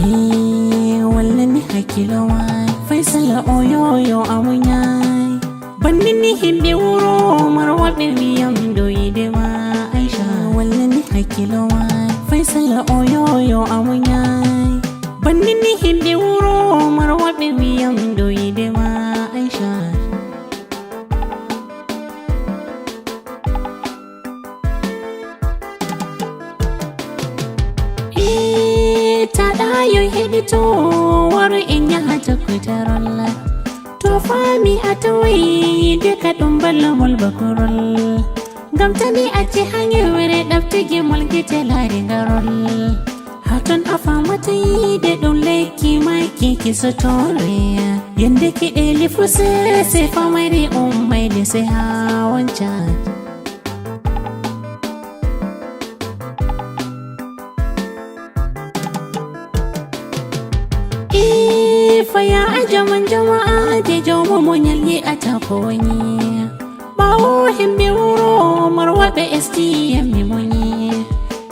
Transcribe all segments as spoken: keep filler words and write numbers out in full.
Eh, walla mi hakkilo ma, Faisal oyoyo a muñay. Banni ni himɓe wuro Marwa ɓe wiyam ɗo yiide ma, Aisha. Walla mi hakkilo ma, Faisal oyoyo a muñay. Banni ni himɓe wuro Marwa ɓe wiyam ɗo yiide ma, Aisha. Eh, taɗa yo heɗito, waro en yaha jokkodarol. To fami a tawai de ka ɗum ballamol bakorol. Ngam tani acce hangewere ɗaftigi mol gite laari ngarol. Haton a famata yiide ɗum lekki makki kisotore. Yende kiɗe lifu sese famari ummaide se ha wancan. Ifaya a jaman jama'a je jomo mo nyalli a tako wani. Ɓawo himɓe wuro Marwa ɓe esti yammi moni.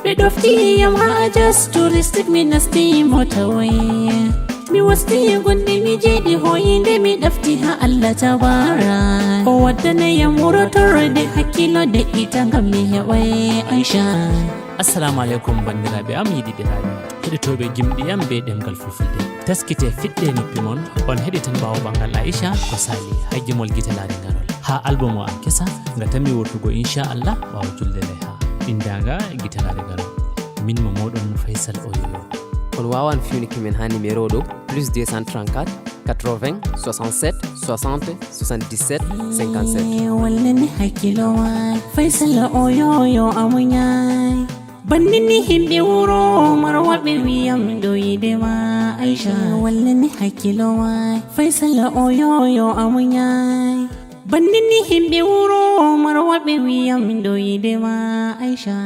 Ɓe ɗofti yam ha Ajas touristique mi nasti mota woye. Mi wasti gonɗi mi jeeɗi hoyinde mi ɗafti ha Allah tabara. O waddana yam wuro torrode hakkilo de'ita ngam mi heɓay Aisha. Assalamu alaikum bandiraɓe am yiɗiɗiraɓe. Heɗotooɓe gimɗi am be ɗemgal fulfulde. Taskite fiɗɗe noppi mon, on heɗitan ɓawo ɓangal Aisha ko sali, haygimol gite laari ngarol. Ha album o am kesa, nga tammi wurtugo insha Allah ɓawo julde leha. Indaga gite laari ngarol. Min mo moɗon Faisal Oyoyo. On wawan fiwniki min ha numéro ɗo, plus deux cent trente-quatre, quatre-vingts, soixante-sept, soixante, soixante-dix-sept, cinquante-sept. Eh, walla mi hakkilo ma, Faisal Oyoyo a muñay. Banni ni himɓe wuro Marwa ɓe wiyam ɗo yiide ma, Aisha. Walla mi hakkilo ma, Faisal Oyoyo a muñay. Banni ni himɓe wuro Marwa ɓe wiyam ɗo yiide ma, Aisha.